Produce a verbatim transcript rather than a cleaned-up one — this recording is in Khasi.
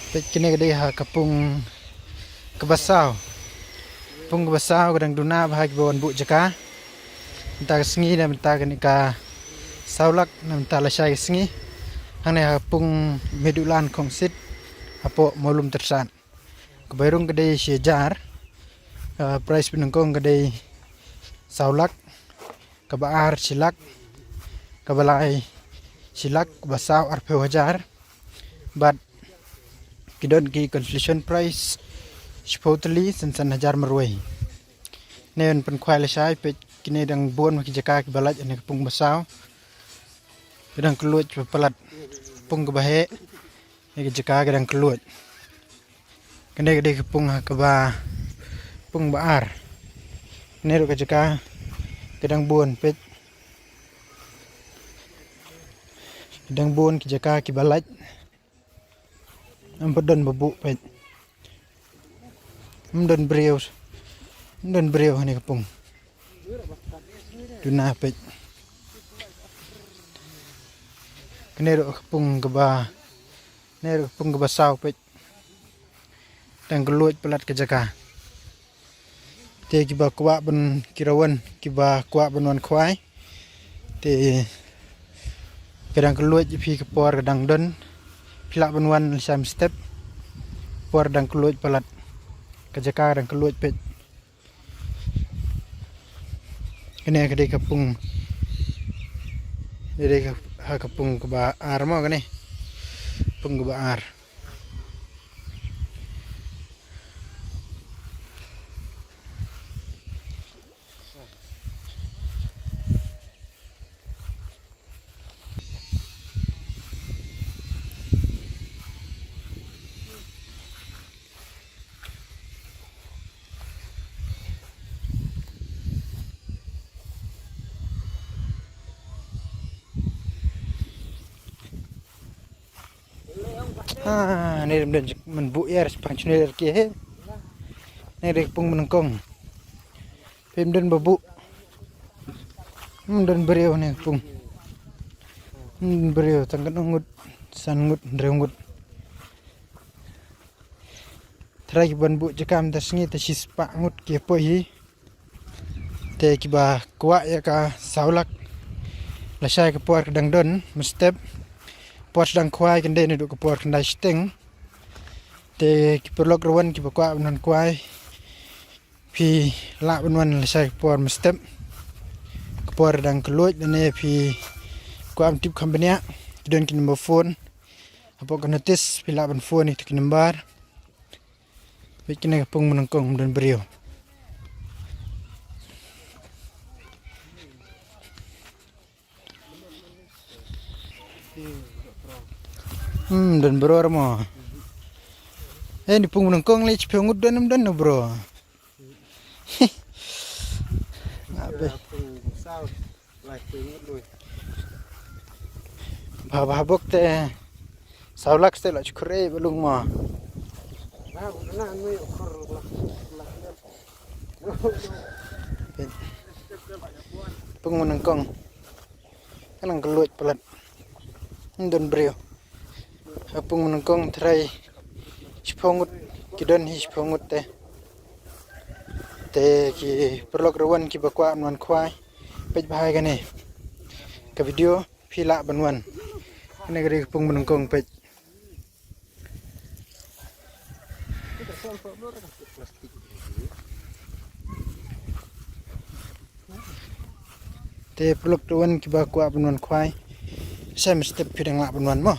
Peit kane ka dei ha ka pung kaba saw. Pung kaba saw ka dang duna bha kiba wan buh jaka. Mynta ka sngi ne mynta kane ka saw lak ne mynta lashai ka sngi. Hangne ha pung Mehdulan Khongsit hapoh Mawlum Tyrsad. Kaba rung ka dei shi hajar. Ah, price ba nyngkong ka dei saw lak. Kaba ar shi lak. Kaba lai shi lak, kaba saw arphew hajar. Bad ki don ki consolation prize shiphew tylli san san hajar marwei. Ne yn pynkhwai lashai, peit kine dang bun ma ki jaka kiba lait ha kane ka pung ba saw. Ki dang kylluid ba palat. Pung kaba heh. Ne ka jaka ka dang kylluid. Kane ka dei ka pung ha kaba pung ba ar. Kane ruh ka jaka ka dang bun, peit. Ka dang bun ki jaka kiba lait. Ym pat don ba buh, peit. Ym don briew. Ym don briew ha kane ka pung. Duna, peit. Kane ruh ka pung kaba, kane ruh ka pung kaba saw, peit. Dang kylluid palat ka jaka. Te kiba kwah ban, ki rawan kiba kwah ban wan khwai. Te ka dang kylluid ïa phi, ka por ka dang don. Phi lah ban wan lashai mynstep. Por dang kylluid palat. Ka jaka dang kylluid, peit. Kane ka dei ka pung. Ka dei ka, ha ka pung kaba ar mo kane. Pung kaba ar. Ha, ne rim don man buh ïar pang chune ler ki he. Ne rim pung mynengkong. Pim don ba buh. Hmm, don briew ne pung. Hmm, briew tang kan ngut, san ngut, hynriew ngut. Trai ki ban buh jaka mynta sngi te shispah ngut ki poi hi. Te kiba kwah ïa ka saw lak. Lashai ka por ka dang don mynstep. Por dang khwai kan dei naduh ka por khyndai shiteng. Te ki paralok rawan kiba kwah ban khwai. Phi lah ban wan lashai ka por mynstep. Ka por dang kylluid lane phi kwah ban tip kham bniah. Ki don ki number phone. Hapoh ka notice phi lah ban phone ïa ki number. Peit kane ka pung mynengkong, don briew. Hmm, don briew mo. Eh, ne pung mynengkong lei shiphew ngut don, don briew. Nga be. Bha bha bok te. Saw lak te la chukre ba lung mo. Pung mynengkong. Ka nang kylluid palat. Ym don briew. Ha pung mynengkong trai shiphew ngut, ki don hi shiphew ngut te. Te ki paralok rawan kiba kwah ban wan khwai. Peit bha ïa kane ka video, phi lah ban wan. Kane ka dei ka pung mynengkong, peit. Te paralok rawan kiba kwah ban wan khwai. Sem step phi dang lah ban wan mo.